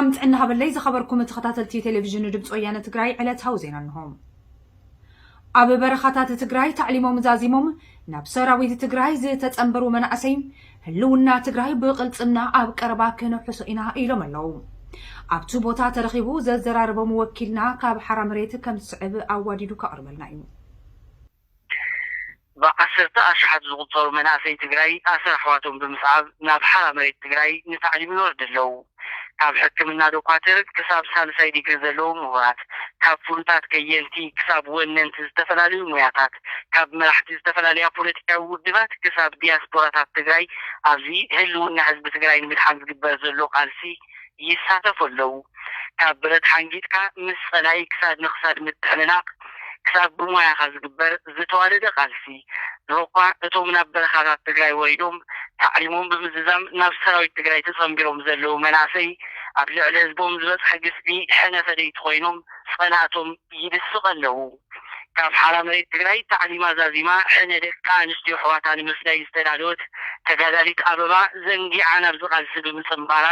ሰላም ጥዕና ሃበለይ ዝኸበርኩም ተኸታተልቲ ቴሌቪዥን ድምፂ ወያነ ትግራይ፣ ዕለታዊ ዜና እንሆ። ኣብ በረኻታት ትግራይ ታዕሊሞም ዛዚሞም ናብ ሰራዊት ትግራይ ዝተጸንበሩ መናእሰይ፣ ህልውና ትግራይ ብቕልጽምና ኣብ ቀረባ ክነውሕሶ ኢና ኢሎም ኣለዉ። ኣብቲ ቦታ ተረኺቡ ዘዘራረቦም ወኪልና ካብ ሓራ መሬት ከም ዝስዕብ ኣዋዲዱ ከቕርበልና እዩ። ብዓሰርተ ኣሽሓት ዝቑጸሩ መናእሰይ ትግራይ ኣሰር ኣሕዋቶም ብምስዓብ ናብ ሓራ መሬት ትግራይ ንታዕሊም ይወርዱ ኣለዉ። ካብ ሕክምና ዶኳትር ክሳብ ሳልሳይ ዲግሪ ዘለዎም ምሁራት፣ ካብ ፍሉጣት ከየንቲ ክሳብ ወነንቲ ዝተፈላለዩ ሞያታት፣ ካብ መራሕቲ ዝተፈላለያ ፖለቲካዊ ውድባት ክሳብ ዲያስፖራታት ትግራይ ኣብዚ ህልውና ህዝቢ ትግራይ ንምድሓን ዝግበር ዘሎ ቃልሲ ይሳተፉ ኣለዉ። ካብ ብረት ሓንጊጥካ ምስ ጸላኢ ክሳድ ንክሳድ ምትሕንናቕ፣ ክሳብ ብሞያኻ ዝግበር ዝተዋደደ ቃልሲ። እንተኾነ እቶም ናብ በረኻታት ትግራይ ወሪዶም ታዕሊሞም ብምዝዛም ናብ ሰራዊት ትግራይ ተጸንቢሮም ዘለዉ መናእሰይ፣ ኣብ ልዕሊ ህዝቦም ዝበጽሐ ግፍዒ ሕነ ፈደይቲ ኮይኖም ጸላእቶም ይድስቕ ኣለዉ። ካብ ሓራ መሬት ትግራይ ታዕሊማ ዛዚማ ሕነ ደቂ ኣንስትዮ ኣሕዋታ ንምፍዳይ ዝተዳለወት ተጋዳሊት ኣበባ፣ ዘንጊዓ ናብዚ ቃልሲ ብምጽንባራ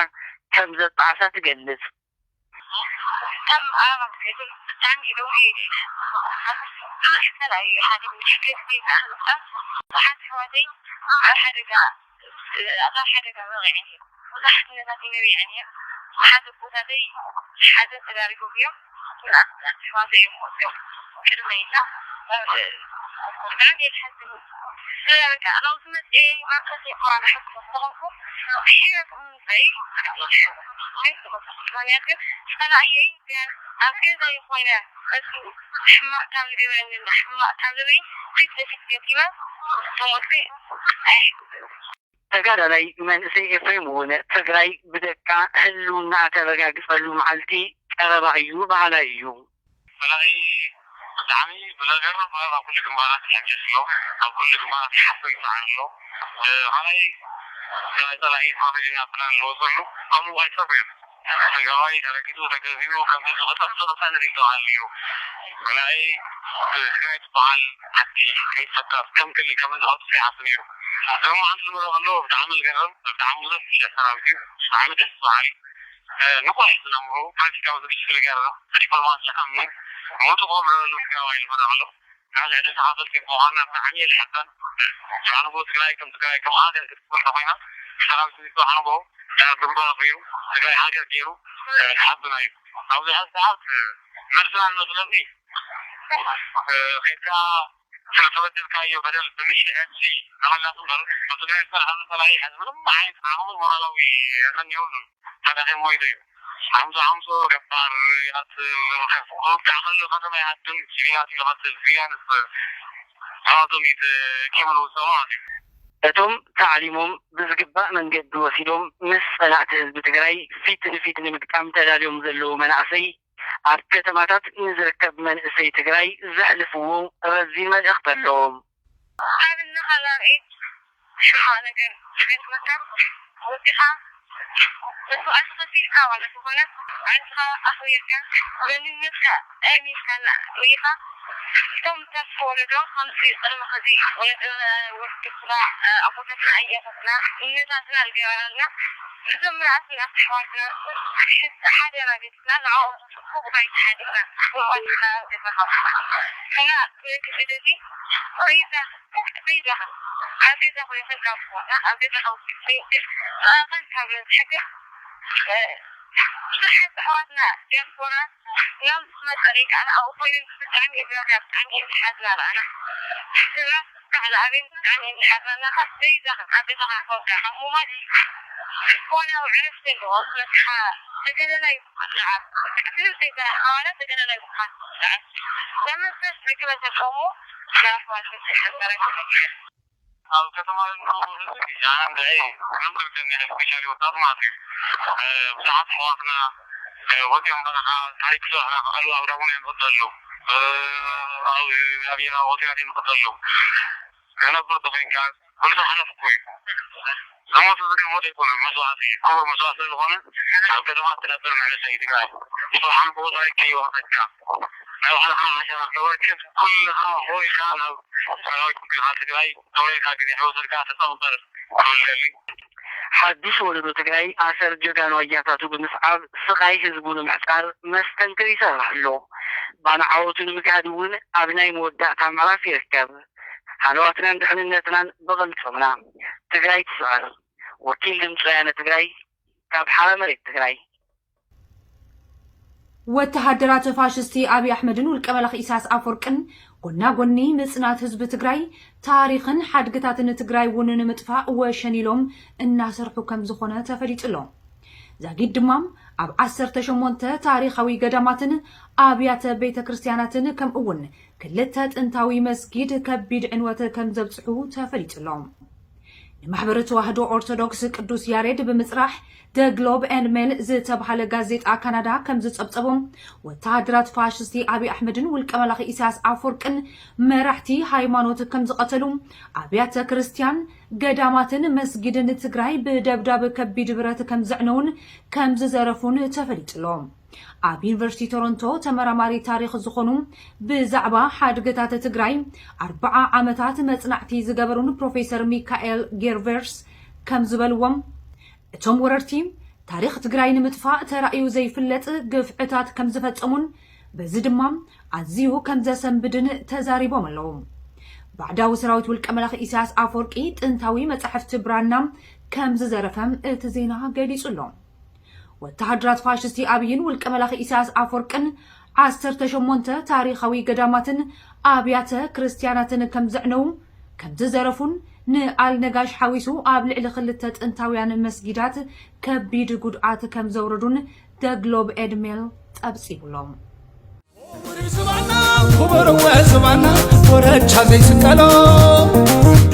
ከም ዘጣዕሳ ትገልጽ። ከም ኣባል ግን ብጣዕሚ ደውየ። ኣሕሰናይ ሓደ ምሽክል ቤት ኣሕልቃ ብዙሓት ኣሕዋተይ ኣብ ሓደጋ፣ ኣብ ሓደጋ ወቂዐን እየን። ብዙሓት ኩነታት ይነብዐን እየን። ብዙሓት ኣቦታተይ ሓዘን ተዳሪጎም እዮም። ኣሕዋተይ እዮም ወፂኦም ቅድመይና። ብጣዕሚ የሕዝን። በቃ ናብዚ መፅኤ መንፈሰይ እኳ ንሕክም ተኾንኩ፣ ሕይወት ምንታይ? ምክንያቱ ጸላእየይ ኣብ ገዛይ ኾነ፣ ሕዚ ሕማቕ ካብ ዝገብረኒ፣ ሕማቕ ካብ ዝበይ ፊት ንፊት ገጢመ፣ ተሞትኩ ኣይሕግዝን። ተጋዳላይ መንእሰይ ኤፍሬም እውን፣ ትግራይ ብደቃ ህልውና ተረጋግጸሉ መዓልቲ ቀረባ እዩ በሃላይ እዩ። ጸላኢ ብጣዕሚ ብዘገርም ኩነታት ኣብ ኩሉ ግንባራት ይሕንክስ ኣሎ። ኣብ ኩሉ ግንባራት ይሓፍር ይሰዓር ኣሎ። እ፣ ካልኣይ ናይ ጸላኢ ስትራተጂና ፕላን ዝወፀሉ ከምኡ ኣይሰብርን። ትግራዋይ ተረጊጡ ተገዚኡ ከም ህዝቢ ክጠፍእ ክፀንሕ ይተባሃለ ነይሩ። ብናይ ትግራይ ዝበሃል ዓዲ ከይፈጠር ከም ክልል ከም ህዝቢ ክጠፍእ ይሓስብ ነይሩ። ሎሚ ኣንት ንሪኦ ከለዉ ብጣዕሚ ዝገርም፣ ብጣዕሚ ብዙሕ ሰራዊት እዩ። ብጣዕሚ ደስ በሃሊ። እ፣ ንቑሕ ዝነብሩ ፖለቲካዊ ዝግጅት ዝገርም ብዲፕሎማሲ ዝኣምን ሞቱ ክቕብለሉ ትግራዋይ ዝመረቐሉ ካልዕ ደተኻፈልቲ ምዃንና ብጣዕሚ እየ ዝሕበን። ሻንቦ ትግራይ ከም ትግራይ ከም ሃገር ክትክበር ተኾይና ሰራዊት ሚኒስትር ሻንቦ ግንባር ኣኽቢሩ ትግራይ ሃገር ገይሩ፣ እ፣ ክሓብና እዩ። ኣብዚ ሕዚ ሰዓት፣ እ፣ መልስና ዝመስለኒ፣ እ፣ ኬድካ ስለተበደልካዮ በደል ብምኢድ ዕድሊ ምምላስ እምበር፣ ኣብ ትግራይ ዝፀንሐሉ ፀላኢ ሕዚ ምንም ዓይነት ዓቕምን ሞራላዊ የለን የብሉን። ተዳኺሙ ሞይቱ እዩ። ሓምሳ ሓምሳ ገባር ይቐትል፣ ከፍ ክወቅዕ ከሎ ከተማ ይሃድም፣ ሲቪላት እዩ ዝቐትል፣ ሲቪላት ንስ-፣ ሰባቶም እዩ ኬብል ውፅኦ ማለት እዩ። እቶም ታዕሊሞም ብዝግባእ መንገዲ ወሲዶም ምስ ጸላእቲ ህዝቢ ትግራይ ፊት ንፊት ንምግጣም ተዳልዮም ዘለዉ መናእሰይ፣ ኣብ ከተማታት ንዝርከብ መንእሰይ ትግራይ ዘሕልፍዎ ረዚን መልእኽቲ ኣለዎም። ኣብ እንኻላርኤ ሽኻ ነገር ዝገጥመካ ወዲኻ መስዋእቲ ከፊልካ ማለት ዝኾነ ዓድኻ ኣኽቢርካ መንነትካ ኣእሚንካ ርኢኻ እቶም ተስፋ ወለዶ ከምዚ ቅድሚ ሕዚ ወለዶ ወዲ ስራ ኣቦታትና ኣያታትና እምነታትና ዝገበረልና እዞም ምንኣስና ኣሕዋትና ሓደ ማለት ንዕኦም ብጉባኤ ተሓዲግና ብሞት ዝረኸብና እና ብግዜ ሪዛ ሪዛ ኣብ ገዛ ኮይንካ ካብ ትኾና ኣብ ገዛ ካብ ትኾና ካብ ዝሕግር ብዙሓት ኣሕዋትና ዲያስፖራ ናብ ዝመፀ ሪካ ኣነ ኣብኡ ኮይነ ብጣዕሚ እየ ዝረክብ ብጣዕሚ እየ ዝሓዝና ኣነ ስራ ብዓል ኣቤት ብጣዕሚ እየ ዝሓዝና ካብ ዘይዛኽር ኣብ ገዛ ካብ ትኾንካ ካብ ሞባይል ዝኾነ ዕረፍቲ ኣለዎ ስለካ ተገለላይ ኣብ ከተማ ዝነብሩ ህዝቢ ኣነ እንድዒ ምንም ክብደኒ ኣይክእል፣ ስፔሻሊ ወጣት ማለት እዩ። እ፣ ብዙሓት ኣሕዋትና፣ እ፣ ወፂኦም በረኻ ታሪክ ክሰርሑ ከለዉ ኣብ ዳቡን እዮም ዝቕተሉ። እ፣ ኣብ፣ ኣብ የላ ሆቴላት እዮም ዝቕተሉ። ክነብር ተኾይንካ ኩሉ ሰብ ሓላፊ እኮ እዩ። ዝሞት እዚ ግን ሞት ኣይኮነን፣ መስዋእቲ እዩ። ክቡር መስዋእቲ ስለዝኾነ ኣብ ከተማ ትነብር መንእሰይ ትግራይ ብስርሓን ብወፃኢ ከይወቐሰካ ናይ ባዕልኻ ዓሻራ ከበርክት ኩልኻ ሆይኻ ናብ ሰራዊት ምክልኻል ትግራይ ተወይልካ ግዜ ከይወሰድካ ተፀንበር ክብል ደሊ። ሓዱሽ ወለዶ ትግራይ ኣሰር ጀጋኑ ኣያታቱ ብምስዓብ ስቓይ ህዝቡ ንምሕጻር መስተንክር ይሰርሕ ኣሎ። ባና ዓወቱ ንምግሃድ እውን ኣብ ናይ መወዳእታ ምዕራፍ ይርከብ። ሃለዋትናን ድሕንነትናን ብቕልጽምና። ትግራይ ትስዕር። ወኪል ድምፂ ወያነ ትግራይ ካብ ሓራ መሬት ትግራይ። ወተሃደራት ፋሽስቲ ኣብይ ኣሕመድን ውልቀ መላኺ ኢሳያስ ኣፈወርቅን ጎና ጎኒ ምጽናት ህዝቢ ትግራይ፣ ታሪኽን ሓድግታትን ትግራይ እውን ንምጥፋእ ወሸን ኢሎም እናሰርሑ ከም ዝኾነ ተፈሊጡ ኣሎ። ዛጊድ ድማ ኣብ ዓሰርተ ሸሞንተ ታሪኻዊ ገዳማትን ኣብያተ ቤተ ክርስቲያናትን ከምኡ እውን ክልተ ጥንታዊ መስጊድ ከቢድ ዕንወት ከም ዘብፅሑ ተፈሊጡ ኣሎ። ንማሕበረ ተዋህዶ ኦርቶዶክስ ቅዱስ ያሬድ ብምፅራሕ The Globe and Mail ዝተባሃለ ጋዜጣ ካናዳ ከም ዝፀብፀቦ፣ ወተሃደራት ፋሽስቲ ኣብይ ኣሕመድን ውልቀ መላኺ ኢሳያስ ኣፈወርቅን መራሕቲ ሃይማኖት ከም ዝቐተሉ፣ ኣብያተ ክርስቲያን፣ ገዳማትን መስጊድን ትግራይ ብደብዳብ ከቢድ ብረት ከም ዘዕነውን ከም ዝዘረፉን ተፈሊጡ ኣሎ። ኣብ ዩኒቨርሲቲ ቶሮንቶ ተመራማሪ ታሪኽ ዝኾኑ ብዛዕባ ሓድግታት ትግራይ ኣርብዓ ዓመታት መጽናዕቲ ዝገበሩን ፕሮፌሰር ሚካኤል ጌርቨርስ ከም ዝበልዎም፣ እቶም ወረርቲ ታሪኽ ትግራይ ንምጥፋእ ተራእዩ ዘይፍለጥ ግፍዕታት ከም ዝፈጸሙን በዚ ድማ ኣዝዩ ከም ዘሰንብድን ተዛሪቦም ኣለዉ። ባዕዳዊ ሰራዊት ውልቀ መላኺ ኢሳያስ ኣፈወርቂ ጥንታዊ መጻሕፍቲ ብራና ከም ዝዘረፈ እቲ ዜና ገሊጹ ኣሎ። ወተሃደራት ፋሽስቲ ኣብይን ውልቀ መላኺ ኢሳያስ ኣፈወርቅን ዓሰርተ ሸሞንተ ታሪኻዊ ገዳማትን ኣብያተ ክርስቲያናትን ከም ዘዕነዉ፣ ከም ዝዘረፉን ንኣልነጋሽ ሓዊሱ ኣብ ልዕሊ ክልተ ጥንታውያን መስጊዳት ከቢድ ጉድኣት ከም ዘውረዱን The Globe and Mail ጸብጺቡ ኣሎ። ክቡር ዝባና ክቡር ወ ዝባና ኮረቻ ዘይስቀሎ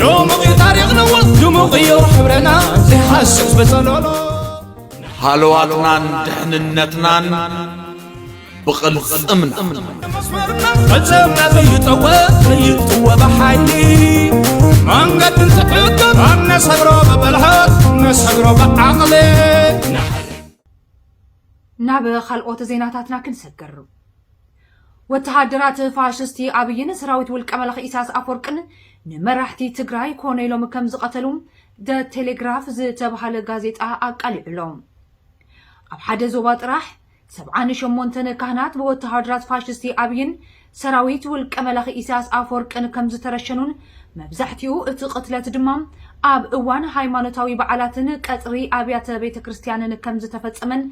ድሙቕ እዩ ታሪኽና ድሙቕ እዩ ሕብረና ዘይሓስስ ብጸሎሎ ሃለዋትናን ድሕንነትናን ብቕልጽምና። መስመርና ፈጸምና ዘይጠወ ዘይጥወ ብሓይሊ መንገዲ እንትሕገር ነሰግሮ ብብልሓት ነሰግሮ ብዓቕሊ ናብ ካልኦት ዜናታትና ክንሰግር። ወተሃደራት ፋሽስቲ ኣብይን ሰራዊት ውልቀ መላኺ ኢሳያስ ኣፈወርቅን ንመራሕቲ ትግራይ ኮነ ኢሎም ከም ዝቐተሉ ደ ቴሌግራፍ ዝተባሃለ ጋዜጣ ኣቃሊዑ ኣሎ። ኣብ ሓደ ዞባ ጥራሕ ሰብዓን ሸሞንተን ካህናት ብወተሃደራት ፋሽስቲ ኣብይን ሰራዊት ውልቀ መላኺ ኢሳያስ ኣፈወርቅን ከም ዝተረሸኑን መብዛሕትኡ እቲ ቅትለት ድማ ኣብ እዋን ሃይማኖታዊ በዓላትን ቀጽሪ ኣብያተ ቤተ ክርስቲያንን ከም ዝተፈጸመን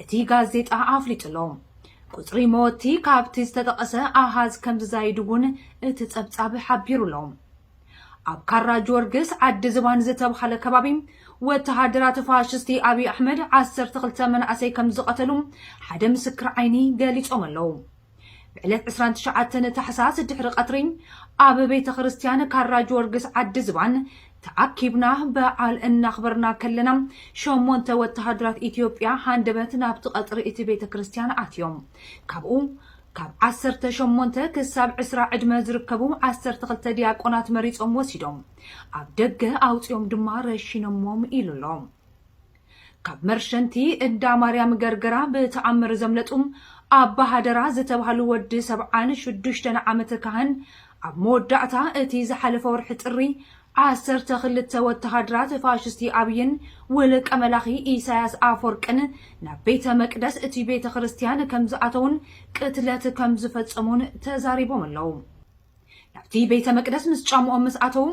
እቲ ጋዜጣ ኣፍሊጡ ኣሎ። ቁጽሪ መወቲ ካብቲ ዝተጠቐሰ ኣሃዝ ከም ዝዛይድ እውን እቲ ጸብጻብ ሓቢሩ ኣሎ። ኣብ ካራ ጊዮርጊስ ዓዲ ዝባን ዝተብሃለ ከባቢ ወተሃደራት ፋሽስቲ ኣብይ ኣሕመድ ዓሰርተ ክልተ መናእሰይ ከም ዝቐተሉ ሓደ ምስክር ዓይኒ ገሊጾም ኣለዉ። ብዕለት ዕስራን ትሽዓተን ታሕሳስ ድሕሪ ቀትሪ ኣብ ቤተ ክርስቲያን ካራ ጊዮርጊስ ዓዲ ዝባን ተኣኪብና በዓል እናኽበርና ከለና ሸሞንተ ወተሃደራት ኢትዮጵያ ሃንደበት ናብቲ ቀጽሪ እቲ ቤተ ክርስቲያን ኣትዮም። ካብኡ ካብ ዓሰርተ ሸሞንተ ክሳብ ዕስራ ዕድመ ዝርከቡ ዓሰርተ ክልተ ዲያቆናት መሪጾም ወሲዶም ኣብ ደገ ኣውጺኦም ድማ ረሺኖሞም ኢሉ ኣሎ። ካብ መርሸንቲ እንዳ ማርያም ገርገራ ብተኣምር ዘምለጡ ኣባ ሃደራ ዝተባህሉ ወዲ ሰብዓን ሽዱሽተን ዓመት ካህን ኣብ መወዳእታ እቲ ዝሓለፈ ወርሒ ጥሪ ዓሰርተ ክልተ ወተሃደራት ፋሽስቲ ኣብይን ውልቀ መላኺ ኢሳያስ ኣፈወርቅን ናብ ቤተ መቅደስ እቲ ቤተ ክርስቲያን ከም ዝኣተውን ቅትለት ከም ዝፈጸሙን ተዛሪቦም ኣለዉ። ናብቲ ቤተ መቅደስ ምስ ጫምኦም ምስ ኣተዉ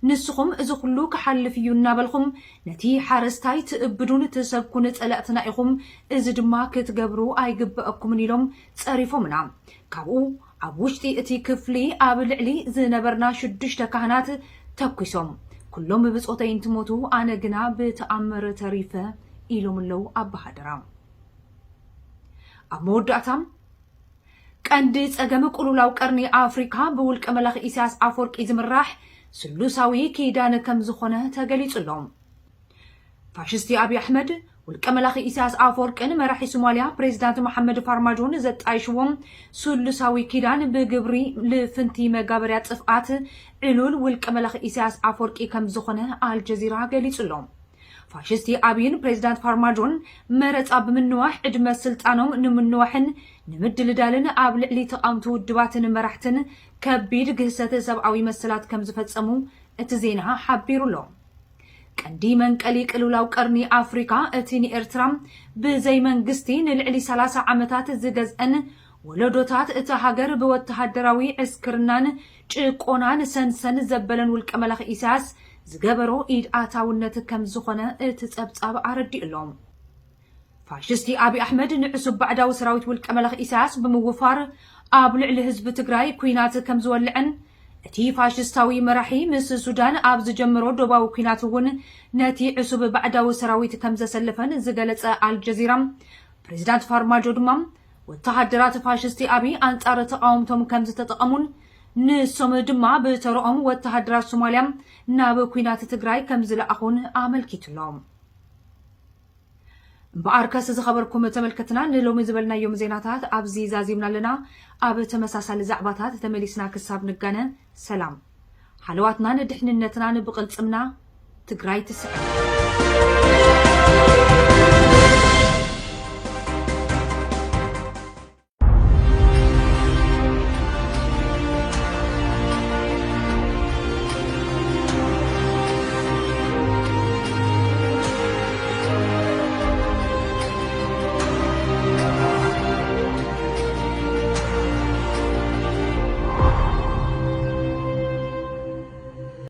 ንስኹም እዚ ኩሉ ክሓልፍ እዩ እናበልኹም ነቲ ሓረስታይ ትእብዱን ትሰብኩን ጸላእትና ኢኹም፣ እዚ ድማ ክትገብሩ ኣይግበኣኩምን ኢሎም ጸሪፎምና። ካብኡ ኣብ ውሽጢ እቲ ክፍሊ ኣብ ልዕሊ ዝነበርና ሽዱሽተ ካህናት ተኲሶም፣ ኩሎም ብጾተይ እንትሞቱ ኣነ ግና ብተኣምር ተሪፈ ኢሎም ኣለዉ ኣባ ሃደራ። ኣብ መወዳእታ ቀንዲ ጸገም ቅሉላው ቀርኒ ኣፍሪካ ብውልቀ መላኺ ኢሳያስ ኣፈወርቂ ዝምራሕ ስሉሳዊ ኪዳን ከም ዝኾነ ተገሊጹ ኣሎ። ፋሽስቲ ኣብይ ኣሕመድ ውልቀ መላኺ ኢሳያስ ኣፈወርቅን መራሒ ሶማልያ ፕሬዚዳንት መሓመድ ፋርማጆን ዘጣይሽዎም ስሉሳዊ ኪዳን ብግብሪ ልፍንቲ መጋበርያ ጥፍኣት ዕሉል ውልቀ መላኺ ኢሳያስ ኣፈወርቂ ከም ዝኾነ ኣልጀዚራ ገሊጹ ኣሎ። ፋሽስቲ ኣብይን ፕሬዚዳንት ፋርማጆን መረጻ ብምንዋሕ ዕድመ ስልጣኖም ንምንዋሕን ንምድልዳልን ኣብ ልዕሊ ተቓውምቲ ውድባትን መራሕትን ከቢድ ግህሰት ሰብኣዊ መሰላት ከም ዝፈጸሙ እቲ ዜና ሓቢሩ ኣሎ። ቀንዲ መንቀሊ ቅልውላው ቀርኒ ኣፍሪካ፣ እቲ ንኤርትራ ብዘይ መንግስቲ ንልዕሊ ሰላሳ ዓመታት ዝገዝአን፣ ወለዶታት እታ ሃገር ብወተሃደራዊ ዕስክርናን ጭቆናን ሰንሰን ዘበለን ውልቀ መላኺ ኢሳያስ ዝገበሮ ኢድ ኣታውነት ከም ዝኾነ እቲ ጸብጻብ ኣረዲኡ ኣሎ። ፋሽስቲ ኣብይ ኣሕመድ ንዕሱብ ባዕዳዊ ሰራዊት ውልቀ መላኺ ኢሳያስ ብምውፋር ኣብ ልዕሊ ህዝቢ ትግራይ ኲናት ከም ዝወልዕን፣ እቲ ፋሽስታዊ መራሒ ምስ ሱዳን ኣብ ዝጀመሮ ዶባዊ ኲናት እውን ነቲ ዕሱብ ባዕዳዊ ሰራዊት ከም ዘሰለፈን ዝገለጸ ኣልጀዚራ፣ ፕሬዚዳንት ፋርማጆ ድማ ወተሃደራት ፋሽስቲ ኣብይ ኣንጻር ተቓወምቶም ከም ዝተጠቐሙን ንሶም ድማ ብተረኦም ወተሃደራት ሶማልያ ናብ ኲናት ትግራይ ከም ዝለኣኹን ኣመልኪቱ ኣሎ። እምበኣርከስ ዝኸበርኩም ተመልከትና፣ ንሎሚ ዝበልናዮም ዜናታት ኣብዚ ዛዚምና ኣለና። ኣብ ተመሳሳሊ ዛዕባታት ተመሊስና ክሳብ ንጋነ፣ ሰላም። ሃለዋትናን ድሕንነትናን ብቕልጽምና። ትግራይ ትስዕር።